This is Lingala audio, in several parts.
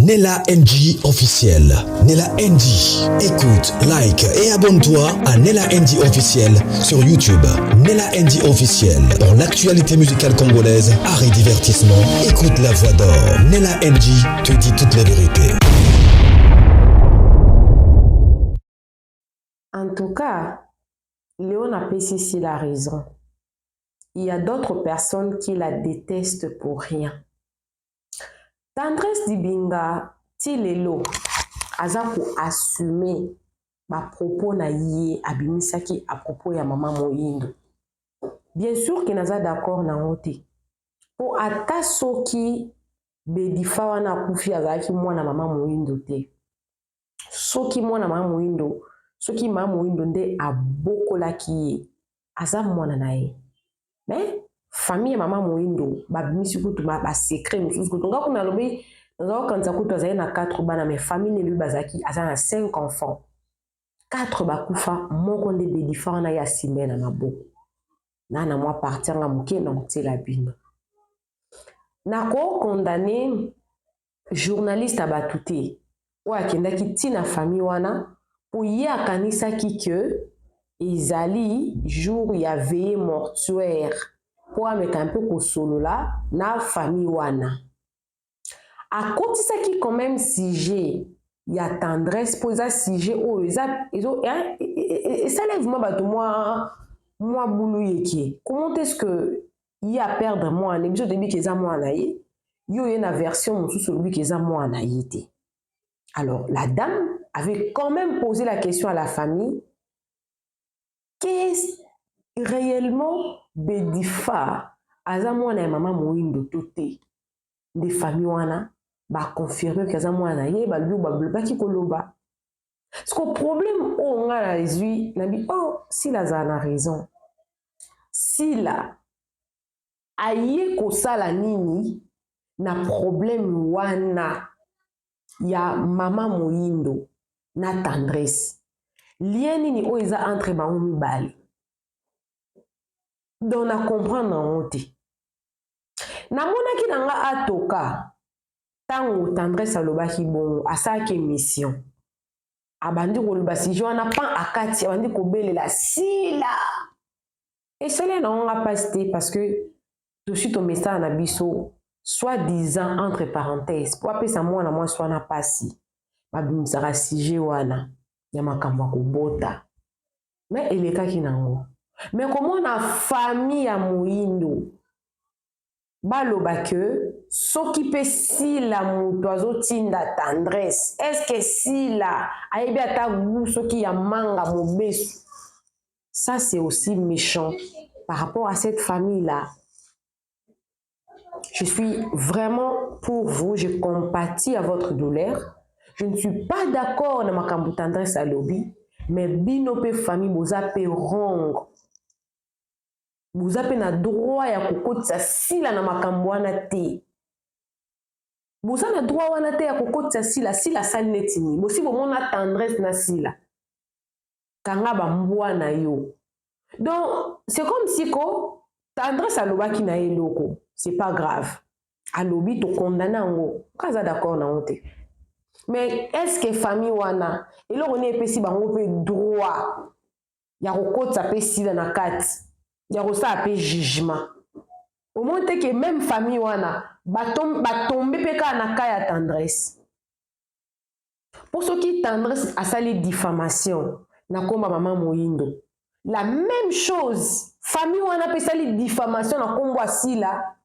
Nella NG officiel. Nella NG. Écoute, like et abonne-toi à Nella NG officiel sur YouTube. Nella NG officiel. Pour l'actualité musicale congolaise, art et divertissement, écoute la voix d'or. Nella NG te dit toutes les vérités. En tout cas, Léon apesi Sila raison. Il y a d'autres personnes qui la détestent pour rien. Tendresse Dibinga ti lelo aza ko assumer ba propos na ye abimisaki à propos ya mama Moyindo. Bien sûr que naza d'accord nango te. Po ata soki Bedifa wana akufi azalaki mwana mama Moyindo te. Soki mwana mama Moyindo, soki mama Moyindo nde abokolaki ye, aza mwana na ye. Mais famille ya mama Moyindo babimisi kutu ba secret mosusu kutu. Nga kuna nalobi naza kokanisa kutu azali na 4 bana, mais famille elobi bazalaki aza na 5 enfants. 4 bakufa, moko nde Bedifa wana ye asimba na maboko. Na na mwa partie nga moke na kotiela bino. Nako condamner journaliste ya bato te oyo akendaki ntina famille wana mpo ye akanisaki ke ezali jour ya veillée mortuaire mpo ameka mpe kosolola na famille wana. Akotisaki quand même sujet ya Tendresse mpo eza sujet oyo esala vraiment bato mwa bulu yeke. Comment est-ce que ye aperdre mwana? Biso toyebi ke eza mwana ye, yo ye na version mosusu olobi ke eza mwana ye te. Alors la dame avait quand même posé la question à la famille: qu'est-ce réellement, Bedifa aza mwana ya mama Moyindo to te? Nde famille wana baconfirme ke aza mwana na ye, balobi balobaki koloba. Parce que problème oyo nga nazwi, nabi oh, Sila azala na raison. Sila aye kosala nini na problème wana ya mama Moyindo na Tendresse? Lien nini oyo eza entre bango mibale? Donc na comprendre yango te. Namonaki na nga atoka ntango Tendresse alobaki bongo, asalaki émission, abandi koloba sujet wana, pan akati, abandi kobelela Sila. Esali nango nga mpasi te, parce que tosi tomesana na biso, soi-disant, entre parenthèse, po apesa mwana mwasi wana mpasi, babimisaka sujet wana ya makambo ya kobota. Me elekaki nango. Me komona famille ya Moyindo baloba ke soki mpe Sila moto azotinda Tendresse, est-ce Sila ayebi ata gu soki ya manga mobesu? Ça, c'est aussi méchant par rapport à cette famille là. Je suis vraiment pour vous, je compatis à votre douleur. Je ne suis pas d'accord na makambo Tendresse alobi, mais bino mpe famille boza mpe wrong, boza mpe na droit ya kokotisa Sila na makambo wana te. Boza na droit wana te ya kokotisa Sila. Sila asali neti nini? Bosi bomona Tendresse na Sila kanga bambwa na yo? Donc c'est comme si ko Tendresse alobaki na ye eloko, c'est pas grave, alobi, tokondane yango, kaza d'accord nango te. Mais est ce que famille wana, eloko nini epesi bango mpe droit ya kokotisa mpe Sila na kati ya kosala mpe jugement? Omoni te ke même famille wana batombe mpe kaka na ka ya Tendresse? Mpo soki Tendresse asali diffamation na nkombo mama Moyindo, la même chose, famille wana mpe esali diffamation na nkombo ya Sila.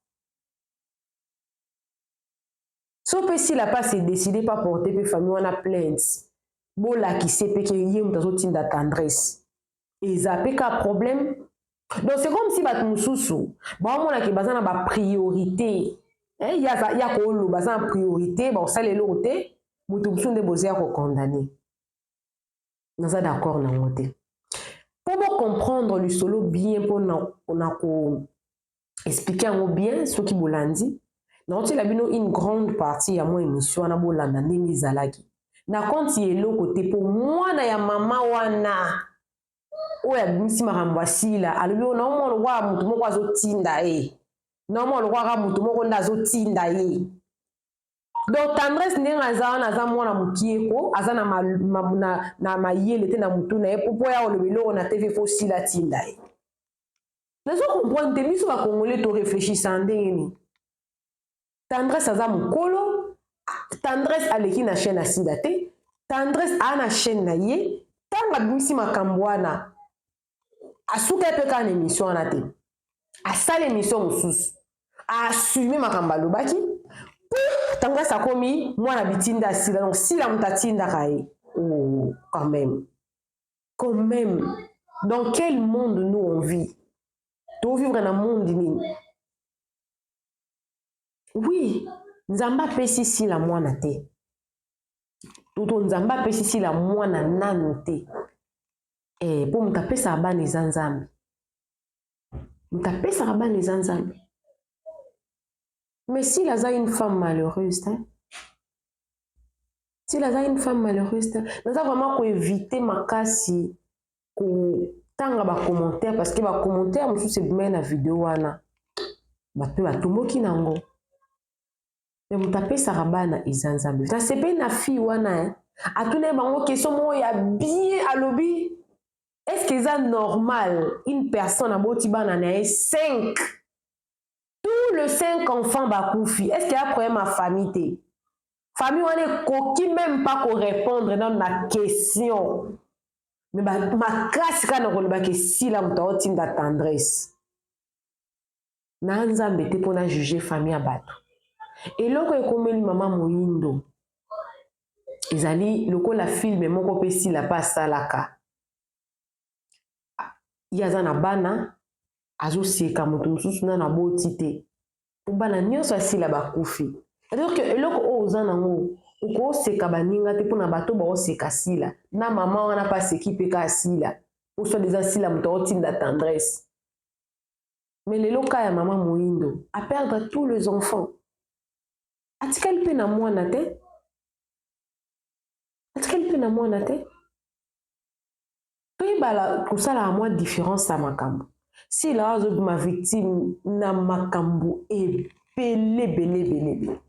So mpe Sila mpe ase décide pa porter mpe famille wana plainte, bolakise mpe ke ye moto azotinda Tendresse, eza mpe ka problème. Donc c'est comme si bato mosusu baomonake baza na bapriorité ya koloba, aza na priorité, bakosala eloko te. Moto mosusu nde boza ya kokondane, naza d'accord nango te. Mpo bocomprendre lisolo bien, mpo na koexpliquer yango bien, soki bolandi, nakotiela bino une grande partie ya mwa émission wana, bolanda ndenge ezalaki na compte ya eloko te. Mpo mwana ya mama wana oyo abimisi makambo asila, alobi oyo naomona lokola motu moko azotinda ye, naomona lokola kaka motu moko nde azotinda ye. Donc Tendresse ndenge aza wana, aza mwana mokie ko aza na, ma, ma, na, na mayele te na motu na ye, po mpo ya koloba eloko na TV fo sila tinda ye. Nazo comprendre te, biso bacongolais toréfléchisa ndenge nini? Tendresse aza mokolo, Tendresse aleki na chaîne asila te, Tendresse aa na chaîne na ye. Ntango abimisi makambo wana, asuka ye mpe kaka na émission wana te, asala émission mosusu, aassume makambo alobaki. Mpo Tendresse akomi mwana bitinda asila, donc Sila moto atindaka ye. Oh, quand même, quand même, dans quel monde nous on vit? Tovivre na monde nini? Oui, Nzambe apesi Sila mwana te, toto Nzambe apesi Sila mwana nanu te. Mpo moto apesaka bana eza Nzambe, moto apesaka bana eza Nzambe. Mais Sila aza une femme malheureuse, hein? Sila aza une femme malheureuse. Naza vraiment koéviter makasi kotanga bacommentaire, parce que bacommentaire mosusu ebimai na video wana, bato mpe batomboki nango. Me moto apesaka bana eza Nzambe. Nasepeli na fille wana, atuna ye bango question moko ya bien. Alobi: est ce que eza normal, une personne aboti bana na ye 5, tous les 5 enfants bakufi, est ce que ya problème ya famille te? Famille wana ekoki même pas korépondre nano na question, me makasi kaka na kolobaka esila moto aotinda Tendresse. Na Nzambe te mpona juge famille ya bato. Eloko ekomeli mama Moyindo ezali lokola film moko mpe Sila mpe asalaka. Ye aza na bana, azoseka moto mosusu nano aboti te, po bana nyonso asila bakufi. C'est-à-dire que eloko oyo oza nango, okoseka baninga te, mpona bato baoseka Sila na mama wana mpe aseki mpe ka asila, po soit eza Sila moto aotinda Tendresse. Mais lelo ka ya mama Moyindo aperdre tous les enfants, atikali mpe na mwana te, atikali mpe na mwana te. Toyebala kosalaka mwa différence ya makambo. Sila azobima victime na makambo ebele ebele ebele ebele.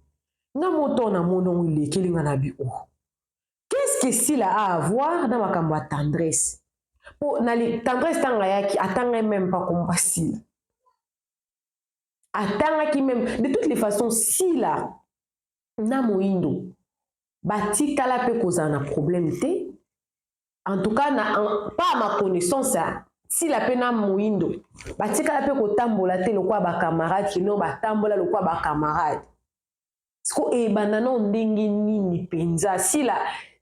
Nga moto na monongo elekeli nga na bi o oh. Qu'est-ce que Sila a à voir na makambo ya Tendresse? Po na Tendresse, ntango ayaki, atanga même pas komba Sila, atangaki même. De toutes les façons, Sila na Moyindo batikala mpe kozala na problème te, en tout cas na, en, pas à ma connaissance. Sila mpe na Moyindo batikala mpe kotambola te lokola bacamarade, kino batambola lokola bacamarade. Siko ebanda na ndenge nini mpenza? Sila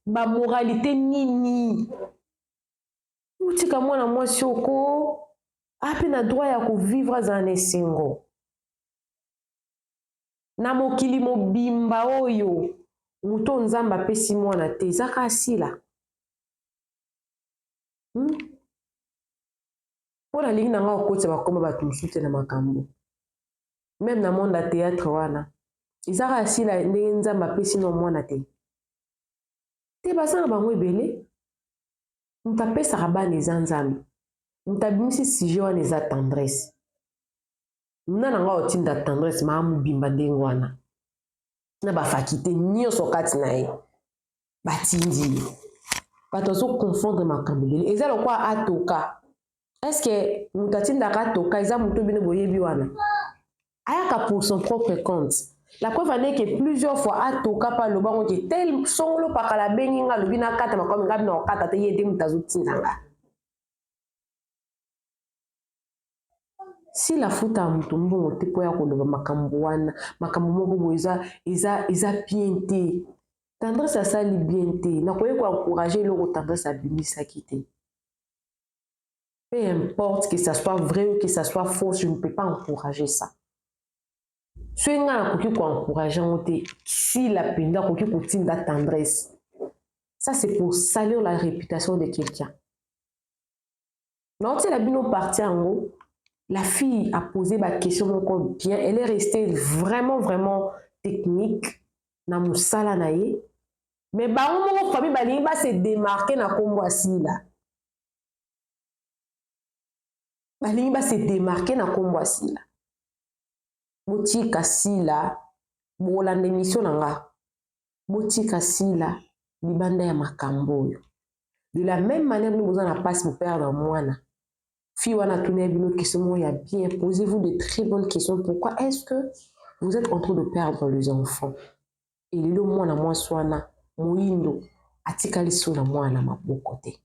bamoralité nini? Otika mwana mwasi oko ape na droit ya kovivre, azala na esengo na mokili mobimba oyo. Moto Nzambe apesi mwana te, eza kaka Sila, Mpo nalingi na nga kokotisa bakoma bato mosusu te na makambo, même na monde ya théâtre wana, eza kaka Sila. Ndenge Nzambe apesi no mwana te te, baza na bango ebele. Moto apesaka bana eza Nzambe. Moto abimisi sujet wana eza Tendresse. Na nga otinda Tendresse maa mobimba ndenge wana na bafaculté nyonso kati na ye, batindi ye. Bato azoconfondre makambo ebele. Eza lokwa atoka, est-ce moto atindaka atoka eza moto bino boyebi wana ayaka pour son propre compte? La preuve en est que plusieurs fois atoka mpe alobango ke tel songolo pakala abengi nga, alobi nakata makambo nga bina kokata te, ye te moto azotinda nga. Sila afuta moto mbongo te mpo ya koloba makambo wana. Makambo moko boye eza bien te. Tendresse asali bien te. Nakoki koencourage eloko Tendresse abimisaki te. Peu importe que ça soit vrai ou que ça soit faux, je ne peux pas encourager ça. Soki ngai nakoki koencourage yango te, Sila mpenza akoki kotinda Tendresse? Ça, c'est pour salir la réputation de quelqu'un. Naotiela bino partie yango. La fille a posé baquestion moko bien, elle est restée vraiment vraiment technique na mosala na ye. Mais bango moko famille balingi base démarquer na nkombo ya Sila, balingi base démarquer na nkombo ya Sila. Botika Sila, bolanda émission na nga. Botika Sila libanda ya makambo oyo. De la même manière bino boza na pasi bo perdre mwana. Fille wana atuna bino question moko ya bien, posez-vous de très bonnes questions. Pourquoi est-ce que vous êtes en train de perdre les enfants? Et lelo mwana mwasi wana moyindo atikali so na mwana na maboko te.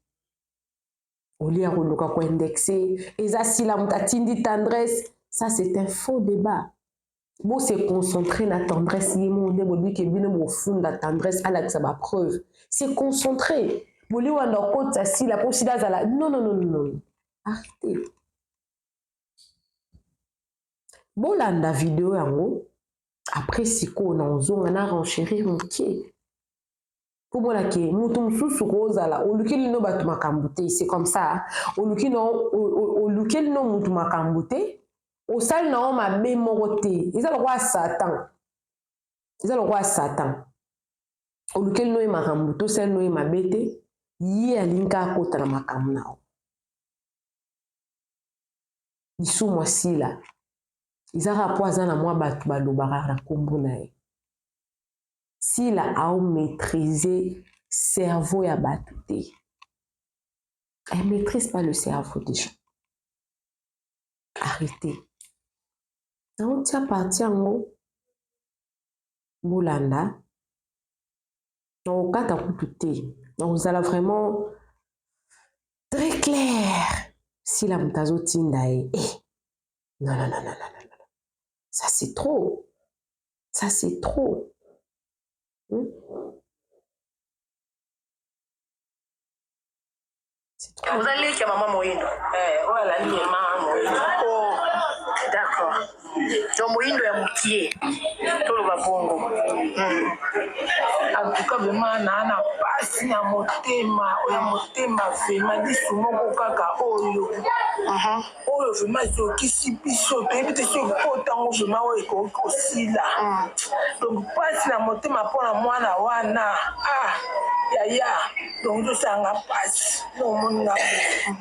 Olia koluka ko indexer eza Sila moto atindi tendresse, ça c'est un faux débat. Bo se concentrer na tendresse ye moko nde bolobi ke bino bofunda tendresse alakisa ba preuve. Se concentrer. Boli wanda okotisa Sila po Sila azala non non non non. Arrêtez. Bolanda video yango après sikoyo na ozonga na renchérir moke. Po mona ke mutu mususu kozala olukeli no bato makambo te, c'est comme ça. Oluki no olukeli no mutu makambo te, osali na yo mabe moko te, eza lokola Satan. Eza lokola Satan. Olukeli no ye makambo te, osali no ye mabe te, ye alingi kaka akota na makambo na yo. Lisumu asila. Eza kaka po aza na mwa bato balobaka na kombo na ye. Sila ao maitriser cerveau ya batu te. Elle maîtrise pas le cerveau des gens. Arrêtez. Naotia parti yango bolanda nakokata kutu te nakozala vraiment très clair sila moto azotinda ye eh. non, non, non, non, non, non. Ça c'est trop. Ça c'est trop. C'est trop. Oza leki ya mama moyindo? Eh, oyo alandi mama moyindo. Oh, d'accord. Donc moyindo ya mokie. Toloba bongo. En tout cas vraiment naa na pasi na motema, oyo motema vraiment lisu moko kaka oyo. Oyo vraiment ezokisi biso, toyebi te soki ekota yango vraiment oyo ekoki kosila. Donc pasi na motema mpona mwana wana. Ah, yaya, donc ezosala pasi. Omoni nga boye.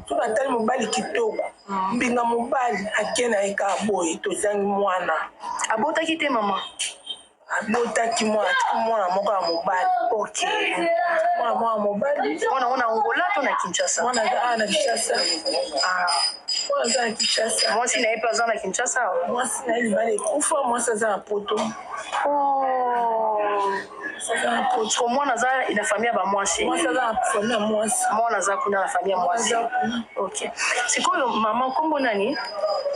Soki natali mobali kitoko, mbinga mobali ake na ye kaka boye, tozangi mwana. Abotaki te mama? Abotaki mwana, atiki mwana moko ya mobali. Ok. Mwana moko ya mobali. Mwana wana Angola to na Kinshasa? Mwana aza awa na Kinshasa. Ah. Mwana aza na Kinshasa. Mwasi na ye mpe aza na Kinshasa? Mwasi na ye libala ekufa, mwasi aza na poto. Oh. Ko mwana aza na famille ya ba mwasi. Mwasi aza na famille ya mwasi. Mwana aza kuna na famille ya mwasi. Ok. Sikoyo mama kombo nani?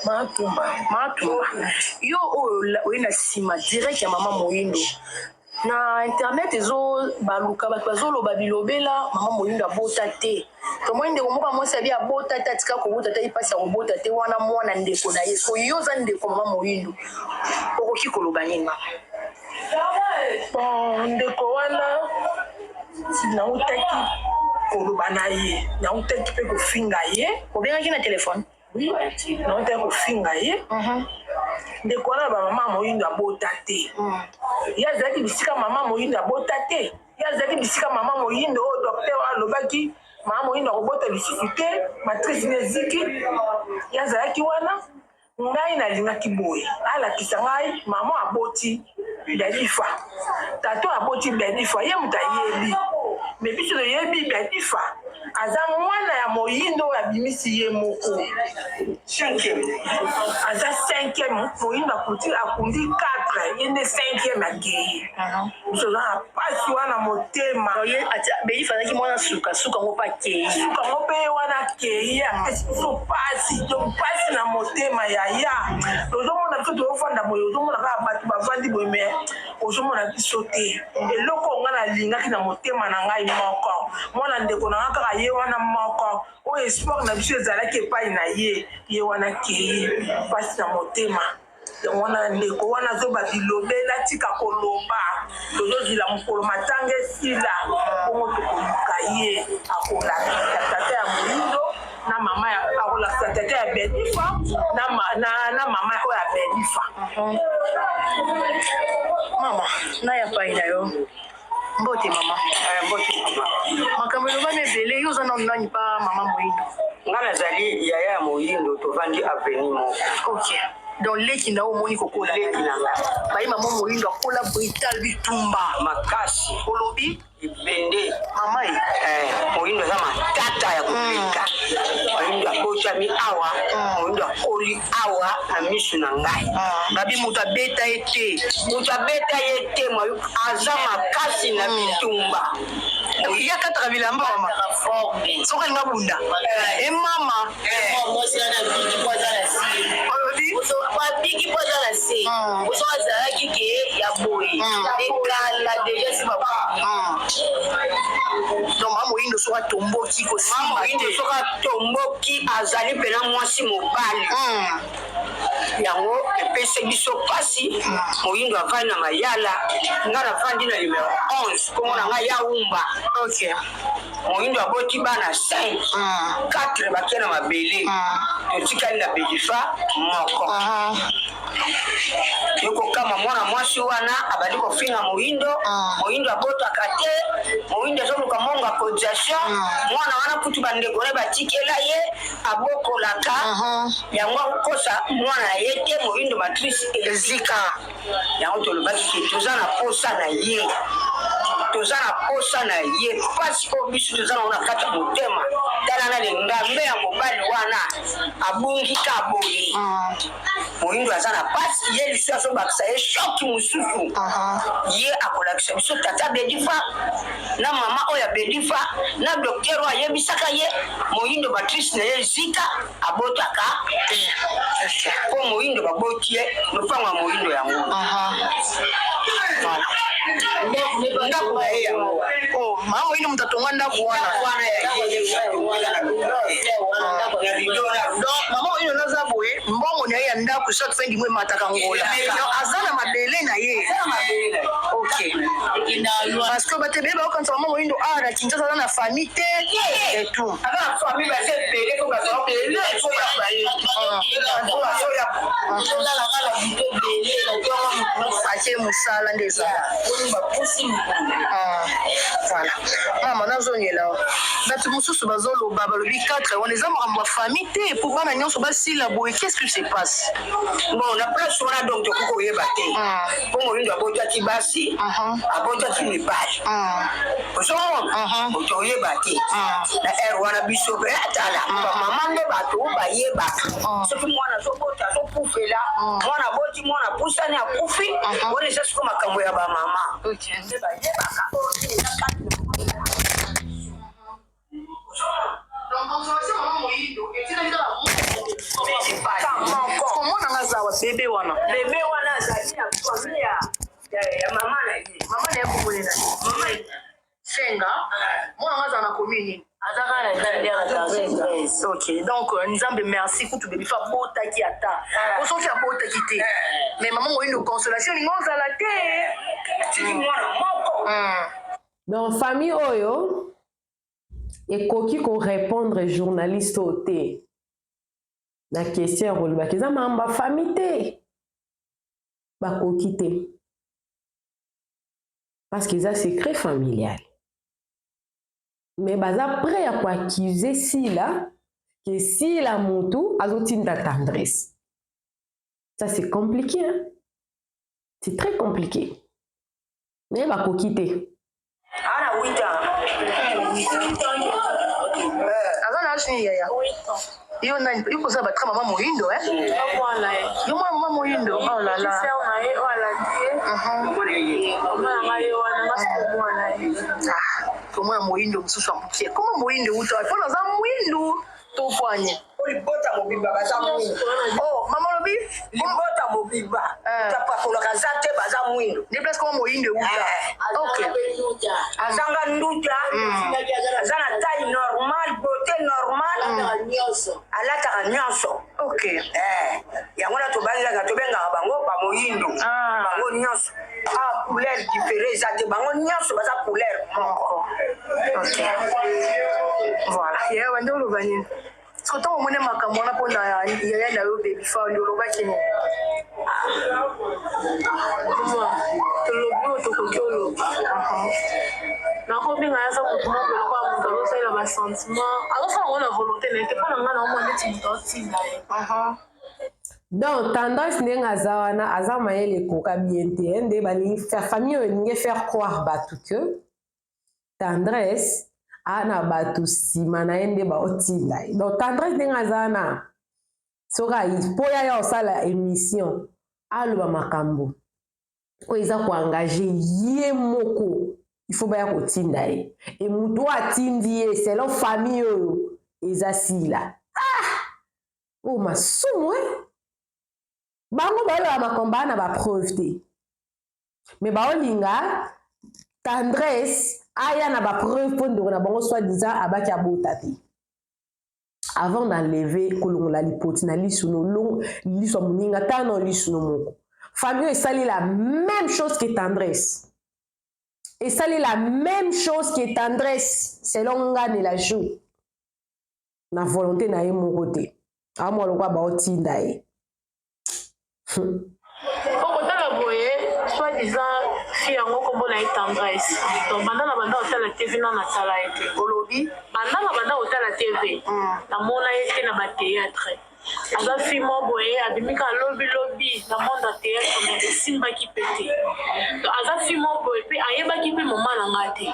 Matumba. Matumba. Yo oyo oye na sima direct ya mama Moyindo. Na internet ezo baluka bato bazoloba bilobela mama Moyindo abota te. Tomoni ndeko moko mwasi abi abota te, atika kobota te, ipasi ya kobota te, wana mwana ndeko na ye. So yo oza ndeko mama Moyindo, okoki koloba nini mama? Bon, ndeko wana nautaki koloba na ye, nautaki mpe kofinga ye. Obengaki na telefone? Oui, nautaki kofinga ye. Ndeko wana ba mama Moyindo abota te. Ye azalaki bisika mama Moyindo abota te. Ye azalaki bisika mama Moyindo oyo docteur alobaki mama Moyindo akobota lisusu te, matrice ne eziki. Ye azalaki wana. Ngai nalingaki boye alakisa ngai mama aboti Belifa, tata aboti Belifa, ye moto ayebi, me biso toyebi Belifa aza mwana ya Moyindo oyo abimisi ye moko. Cinquième, aza cinquième, Moyindo akuti akundi 4, ye nde cinquième akei. Biso toza na pasi wana motema. Belifa azalaki mwana suka, suka yango mpe akei. Suka yango mpe ye wana akei, apesi biso pasi, donc pasi na motema yaya. Tozomona biso tozofanda boye, ozomona kaka bato bavandi boye, mais ozomona biso te. Eloko oyo ngai nalingaki na motema na ngai moko, mwana ndeko na ngai kaka ye wana moko, oyo espoir na biso ezalaki epai na ye, ye wana akei, pasi na motema. Yango wana ndeko wana azoba bilobela, tika koloba, tozozila mokolo matanga esila, bongo tokoluka ye, akolakisa tata ya Moyindo na mama ya, akolakisa tata ya Belifa na, na, na mama oyo ya Belifa. Mama, na ya pai na yo. Mbote mama. Mbote mama. Makambo elobami ebele, yo oza nanu nani pa mama Moyindo? Nga nazali yaya ya Moyindo, tovandi avenue moko. Ok. Donc leki na yo omoni kokola Leki na nga. Baye mama moyindo akola brutal bitumba. Makasi. Olobi Ebende. Mama ye. Eh, moyindo aza matata ya koleka. Moyindo abotami awa, moyindo akoli awa na misu na ngai. Babi moto abeta ye te. Moto abeta ye te, moyindo aza makasi na bitumba. Ye akataka bilamba mama. Soki alinga bunda. E mama. Mwasi wana abiki mpo aza na se. Olobi? Abiki mpo aza na se. Oso azalaki ke ya boye. Ekala deja si ba. Donc mama moyindo soki atomboki kosimba Mama moyindo te. soki atomboki azali mpena mwasi mobali. Yango epesi biso mpasi. Moyindo avandi na Mayala, nga navandi na numero 11, kombo na ngai Yaumba. Ok. Moyindo aboti bana 5, 4 bake na mabele, totikali na Bedifa moko. Ekokama mwana mwasi wana abandi kofinga moyindo, moyindo abotaka te, moyindo azoluka mbongo ya cotisation. Mwana wana kutu bandeko na ye batikela ye abokolaka, yango akokosa mwana na ye te. Moyindo matrice ezika. Yango tolobaki ke toza na posa na ye, toza na posa na ye. Pasi oyo biso toza nango na kati ya motema, tala na lengambe ya mobali wana abungi ka boye. Moyindo aza na pasi, ye lisu azobakisa ye shoki mosusu. Ye akolakisa biso tata Bedifa na mama oyo ya Bedifa na docteur oyo ayebisaka ye moyindo matrice na ye ezika abotaka te, po moyindo baboti ye lopango ya moyindo yango. Voilà. Ndako na ye yango. Oh, mama moyindo moto atonga ndako wana. Wana ya ye. Donc mama moyindo naza boye, mbongo na ye ya ndako chaque fin du mois emataka ngola. Donc aza na mabele na ye. Ok. Parce que bato ebele bakokanisa mama moyindo awa na Kinshasa aza na famille te et tout. Aza na famille, baza ebele, po baza ebele, po baza ye. Po bazoya. Ake mosala nde ezala. Voilà. Mama nazongela bato mosusu bazoloba, balobi 4 wana eza makambo ya famille te, po bana nyonso basila boye, qu'est-ce qui se passe? Bon, na place wana donc tokoki koyeba te, mpo moyindo abotaki basi, abotaki mibali, ozomona toyeba te na ere wana. Biso mpe atala bamama nde bato bayebaka soki mwana azobota azokufela, mwana aboti, mwana apusani akufi, wana eza siko makambo ya bamama nde bayebaka oyo eza kati na. Donc consommation mama moyindo etikali kaka moko. Komona aza wa bebe wana. Bebe wana azali na famille ya mama na ye. Mama na ye komonela mama senga mwana nga aza na commune nini? Azaka na Ok, donc Nzambe merci kutu bebi fa abotaki ata, po soki abotaki te, mais mama moyindo consolation olingi ozala te. Atiki mwana moko. Donc famille oyo ekoki korépondre journaliste oyo te na question ya kolobaki eza makambo ya famille te, bakoki te parce que eza secret familial, mais baza prêt ya koaccuser Sila ke Sila motu azotinda Tendresse. Ça, c'est compliqué, hein? C'est très compliqué, mais bakoki te. Ana 8 ans. Aza na âge nini, yaya? Yo nani? Yo kozala batra mama moyindo, eh? Yo mwana mama moyindo, oh là là. Komona moyindo mosusu ya mokie, koma moyindo euta wapi? Mpona aza mwindu to fwanye. Libota mobimba baza mwindu. Oh, mama olobi? Libota mobimba tapakolaka aza te, baza mwindu. Nde place koma moyindo euta. Ok. Azanga nduta, aza na taille normale, beauté normale, alataka nyonso. Ok. Yango na tobangaka, tobengaka bango bamoyindo. Bango nyonso a couleur différé eza te, bango nyonso baza couleur moko. Ok, voilà. Yaya, bande oloba nini? Soki ntango omoni makambo wana mpona yaya na yo bebi fa, olobaki nini? Tolobi oyo tokoki oloba. Nakobenga aza motu moko lokola moto azosalela basentiment, azosala ngo na volonté na ye te. Mpo na ngai, naomona neti moto aotinda ye. Donc Tendresse ndenge aza wana, aza mayele ekoka bien te. Nde balingi famille oyo elingi faire croire bato que Tendresse aa na bato nsima na ye nde baotinda ye. Donc Tendresse ndenge aza wana, soki mpo ya osala émission, aloba makambo oyo eza koengager ye moko, il faut baya kotinda ye. E motu oyo atindi ye, selon famille oyo, eza Sila. Ah, oyo masumu e bango baloba makambo baa na bapreuve te, mais baolinga Tendresse aya na bapreuve mpo ndeko na bango soi-disant abaki abota te. Avant d'enlever, kolongola lipoti na lisu no, liso ya moninga, tala na lisu no moko. Famille oyo esali la même chose que Tendresse, esali la même chose que Tendresse. Selon nga, ne la joue na volonté na ye moko te, amwa lokwa baotinda ye. Okotala boye, soi-disant fille yango, nkombo na ye Tendresse. Donc banda na banda kotala TV, na natala ye te. Olobi? Banda na banda kotala TV, namona ye te na bathéâtre. Aza fille moko boye, abimi kaka lobilobi na monde ya théâtre, mais esimbaki mpe te. Donc aza fille moko boye mpe ayebaki mpe mama na nga te.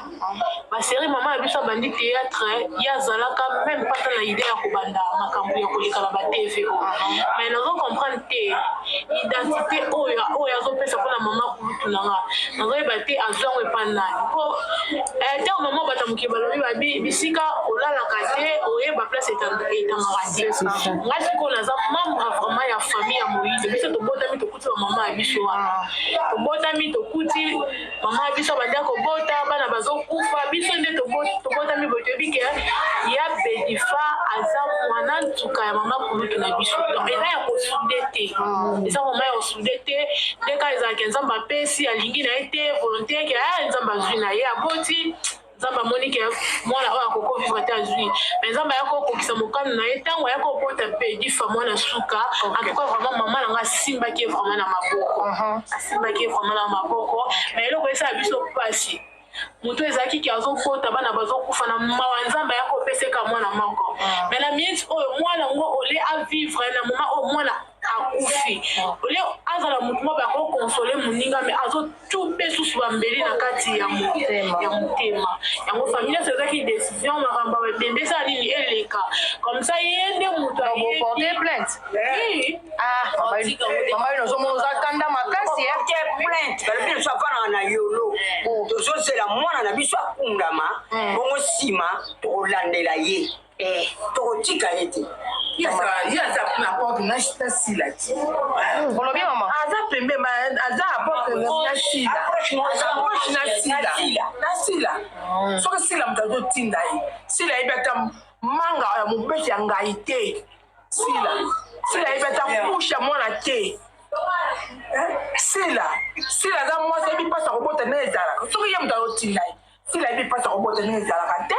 Basérie mama ya biso abandi théâtre, ye azalaka même pas na idée ya kobanda makambo ya koleka na batv oyo. Mais nazo comprendre te identité oyo oyo azopesa mpona mama kulutu na nga. Nazoyeba te azwi yango epa nani, mpo ntango mama bato mokili balobi babi bisika olalaka te, oyeba place etangaka te. Nga sikoyo naza membre vraiment ya famille ya Moyindo. Biso tobotami, tokuti bamama ya biso wana. Tobotami, tokuti mama ya biso abandi kobota, bana bazokufa. Biso nde tobotami boye, toyebi ke ya Bedifa aza mwana ntuka ya mama kulutu na biso. Donc eza ya kosude te, eza mama ya kosude te. Nde kaka ezalaki Nzambe apesi, alingi na ye te, volonté ke aya Nzambe azwi na ye, aboti. Nzambe amoni ke mwana oyo akoko vivre te, azwi. Mais Nzambe ayaka kokokisa mokano na ye ntango ayaka kokota Bedifa, mwana suka. En tout cas vraiment, mama na nga asimbaki ye vraiment na maboko, asimbaki ye vraiment na maboko. Mais eloko esala biso mpasi, moto ezalaki ke azobota, bana bazokufa na mawa. Nzambe ayaka kopeseka mwana moko, mais na minute oyo mwana ngo ole avivre, na moment oyo mwana akufi, ole azala motu moko akoconsoler moninga, mais azotube susu bambeli na kati ya motema. Yango famille nyonso ezaki décision, makambo ya bembe esala nini, eleka comme ça. Ye nde moto aporte plainte. Oui. Ah, mama yo nazomona oza kanda makasi. Porte plainte, balobi biso afandaka na yolo. Tozozela mwana na biso akundama, bongo nsima tokolandela ye, tokotika ye te. Ye aza na porte na Sila ti. Olobi, mama? Aza pembe, aza na porte na Sila, approche na Sila, na Sila. Soki Sila moto azotinda ye, Sila ayebi ata manga ya mobeti ya ngai te. Sila, Sila ayebi ata couche ya mwana te. Sila, Sila aza mwasi, ayebi mpasi akobota ndenge ezalaka. Soki ye moto azotinda ye, Sila ayebi mpasi akobota ndenge ezalaka te.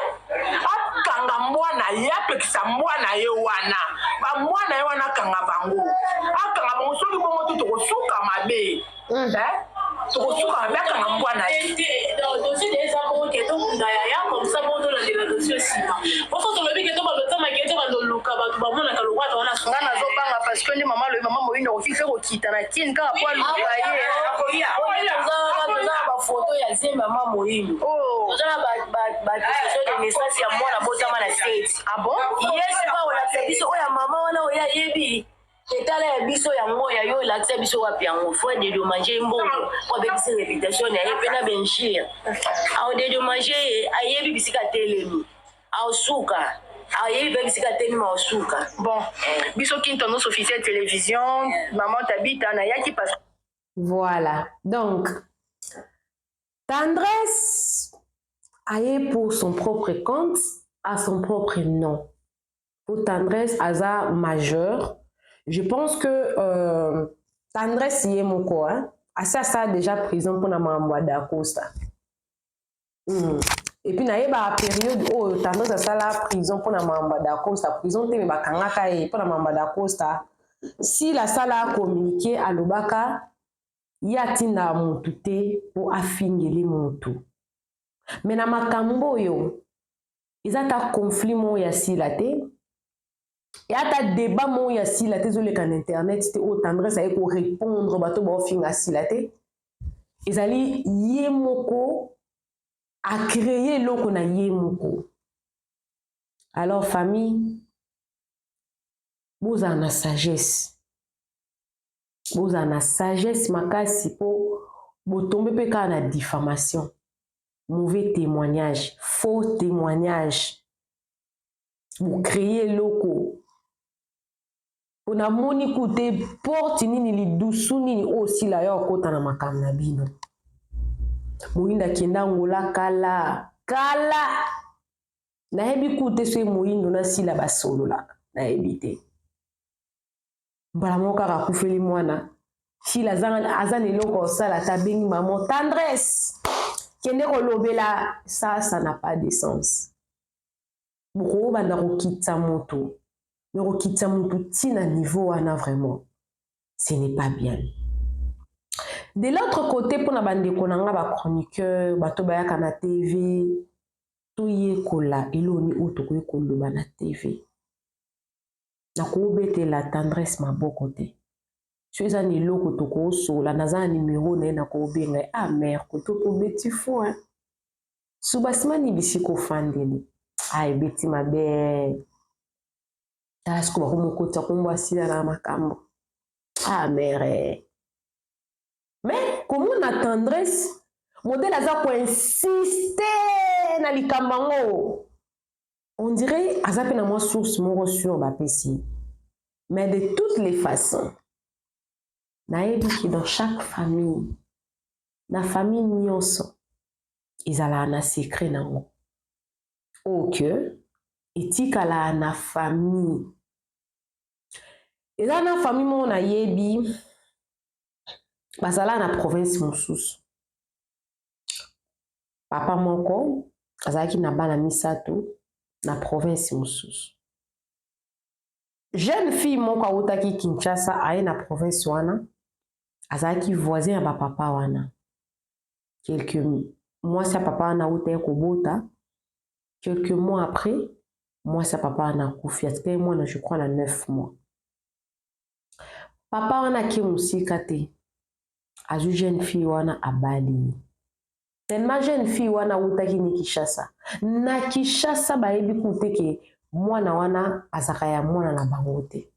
Akanga mbwa na ye, apekisa mbwa na ye wana, bambwa na ye wana, akanga bango, akanga bango. Soki bongo te, tokosuka mabe, tokosuka mabe. Akanga mbwa na ye. Dossier de eza bongo ke tokunda yaya, comme ça bongo tolandela dossier nsima. Poso tolobi ke tobalotamaki, tobandoluka bato bamonaka lokwa wana. Nga nazobanga parce que nde mama alobi, mama Moyindo akoki mpe kokita na Kini kaka po aluka ye. Toza na bafoto ya zembe mama Moyindo, toza na badécision de naissance ya mwana botama na seti. Ah bon? Ye sika olakisa biso oyo ya mama wana oyo ayebi etala ya biso yango ya yo, elakisa biso wapi yango. Faut dédommager mbongo po abebisi réputation na ye mpe na benjire. Aodédommager ye, ayebi bisika atelemi, aosuka, ayebi mpe bisika atelemi, aosuka. Bon, biso Kin Tendance Officielle Télévision, maman Tabita nayaki parce Voilà. Donc, Tendresse aye pour son propre compte, à son propre nom. Pour Tendresse, aza majeur. Je pense que Tendresse ye moko, hein, asa ça déjà prison pour na makambo ya Dacosta. Et puis nayeba période oyo Tendresse asala prison mpona makambo ya Dacosta, prison te, mais bakangaka ye mpona makambo ya Dacosta. S'il asala communiqué, alobaka ye atindaka motu te mpo afingeli motu. Mais na makambo oyo eza ta conflit moko ya Sila te. Ya ata débat moko ya Sila te ezoleka na internet te, oyo Tendresse aye korépondre bato baofinga Sila te. Ezali ye moko acréer eloko na ye moko. Alors famille, bozala na sagesse, bozala na sagesse makasi, mpo botombe mpe kaka na diffamation, mauvais témoignage, faux témoignage. Bocréer eloko mpo namoni ku te porte nini, lidusu nini oyo osila yo akota na makambo na bino. Moyindo akenda Ngola kala kala, nayebi ku te soki Moyindo na Sila basololaka, nayebi te. Mbala moko kaka akufeli mwana, Sila aza na eloko osala ata abengi mama Tendresse, kende kolobela. Ça n'a pas de sens. Bokobanda kokitisa moto, me kokitisa moto ntina niveau wana, vraiment ce n'est pas bien. De l'autre côté, mpona bandeko na nga bachroniqueur, bato bayaka na TV, toyekola eloni oyo tokoki koloba na TV. Nakobetela Tendresse maboko te. So eza na eloko tokosola, naza na nimero na ye, nakobenga ye: "Ah mare, koto kobeti fo subasimani bisika ofandeli, ah ebeti mabe." Tala siko bakomokotisa kombo asila na makambo. Ah mare, mais komona Tendresse modèle aza koinsister na likambo yango, on dirait aza mpe na mwa source moko sur bapesi. Mais de toutes les façons, nayebi ke dans chaque famille, na famille nyonso ezalaka na secret nango oyo ke etikalaka na famille. Eza na famille moko nayebi, bazala na province mosusu. Papa moko azalaki na bana misato na province mosusu. Jeune fille moko awutaki Kinshasa, aye na province wana, azalaki voisin ya bapapa wana. Quelque mwasi ya papa wana awutaki kobota. Quelques mois après, mwasi ya papa wana akufi, atikaki mwana, je crois na 9 mois. Papa wana ake mosika te, azwi jeune fille wana, abali ye. Tellement jeune fille wana awutaki ni Kinshasa, na Kinshasa bayebi ku te ke mwana wana azalaka ya mwana na bango te.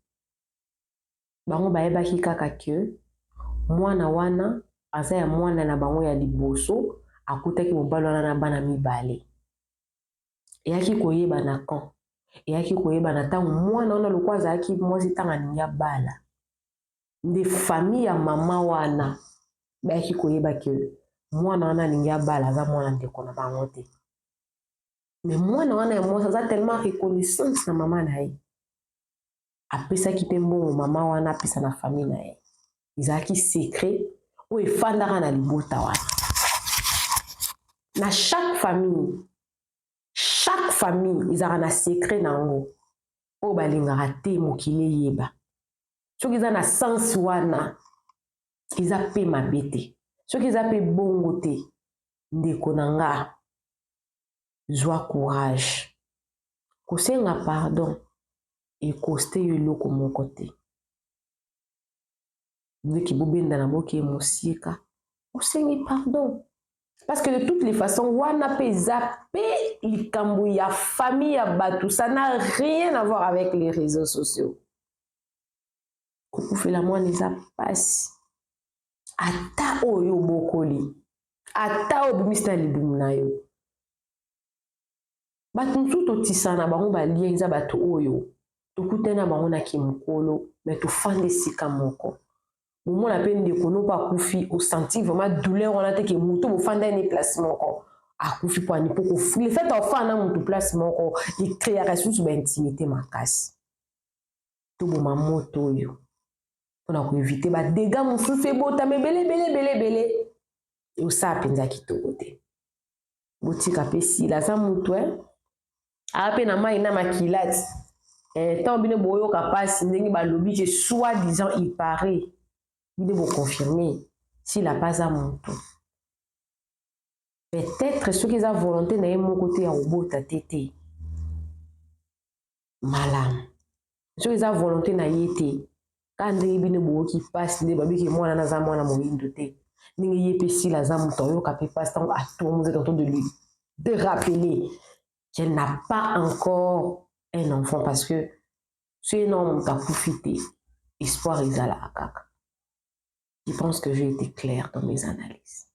Bango bayebaki kaka ke mwana wana aza ya mwana na bango ya liboso akutaki mobali wana na bana mibale. Eyaki koyeba na camp, eyaki koyeba na ntango mwana wana lokwa azalaki mwasi, ntango alingi abala, nde famille ya mama wana bayaki koyeba ke mwana wana alingi abala aza mwana ndeko na bango te. Mais mwana wana ya mwasi aza tellement reconnaissance na mama na ye, apesaki mpe mbongo mama wana apesa na famille na ye. Ezalaki secret oyo efandaka na libota wana. Na chaque famille, chaque famille ezalaka na secret na yango oyo balingaka te mokili eyeba. Soki eza na sens wana, eza mpe mabe te. Soki eza mpe bongo te, ndeko na nga, zwa courage kosenga pardon, ekoste yo eloko moko te. Ndeki bobendana, boke mosika, osengi pardon, parce que de toutes les façons wana mpe eza mpe likambo ya famille ya bato, ça n'a rien à voir avec les réseaux sociaux. Kokufela mwana eza mpasi, ata oyo obokoli, ata oyo obimisi na libumu na yo. Bato mosusu totisana na bango balien, eza bato oyo tokutani na bango na kimokolo, me tofanda esika moko. Bomona mpe ndeko no mpo akufi, osentir vraiment douleur wana te ke motu bofanda ye place moko akufi. Mpo ani? Mpo le fait ofanda na motu place moko ecréaka lisusu baintimité makasi. Toboma moto oyo mpona koéviter badégâts mosusu ebotama ebele ebele ebele ebele, osala mpenza kitoko te. Botika mpe Sila, aza motu aya mpe na mai na makila ti ntango bino boyoka mpasi ndenge balobi ke soi disant, il paraît, bino boconfirme. Sila mpe aza motu, peut-être soki eza volonté na ye moko te ya kobota te te malamu. Soki eza volonté na ye te, kaka ndenge bino boyoki mpasi nde babiki mwana na aza mwana moyindo te, ndenge ye mpe Sila aza moto ayoka mpe mpasi ntango atour vous êtes en train de lui de rappeler qu'elle n'a pas encore un enfant, parce que soki na moto akufi te, espoir ezalaka kaka. Je pense que j'ai été claire dans mes analyses.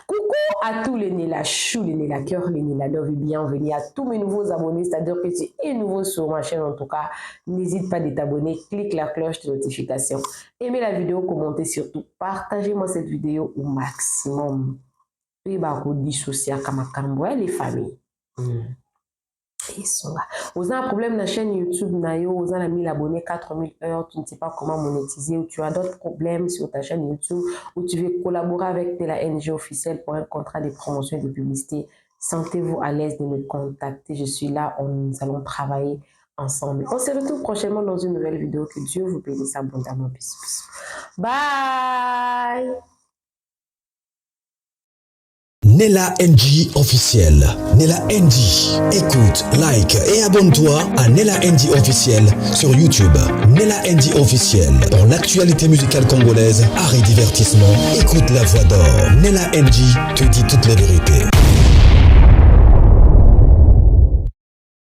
Coucou à tous les Nela Chou, les Nela Cœur, les Nela Love et bienvenue à tous mes nouveaux abonnés, c'est-à-dire que tu es nouveau sur ma chaîne en tout cas, n'hésite pas de t'abonner, clique la cloche de notification, aimez la vidéo, commentez surtout, partagez-moi cette vidéo au maximum. Toyeba kodissociaka makambo ya les familles. Esonga oza na problème na chaîne YouTube na yo, oza na 1000 abonnés, 4000 heures, tu ne sais pas comment monétiser, ou tu as d'autres problèmes sur ta chaîne YouTube, ou tu veux collaborer avec la NG officielle pour un contrat de promotion et de publicité, sentez-vous à l'aise de me contacter. Je suis là, nous allons travailler ensemble. On se retrouve prochainement dans une nouvelle vidéo. Que Dieu vous bénisse abondamment. Bisous, bisous. Bye. Nella NG officiel. Nella NG. Écoute, like et abonne-toi à Nella NG officiel sur YouTube. Nella NG officiel. Pour l'actualité musicale congolaise, art et divertissement, écoute la voix d'or. Nella NG te dit toute la vérité.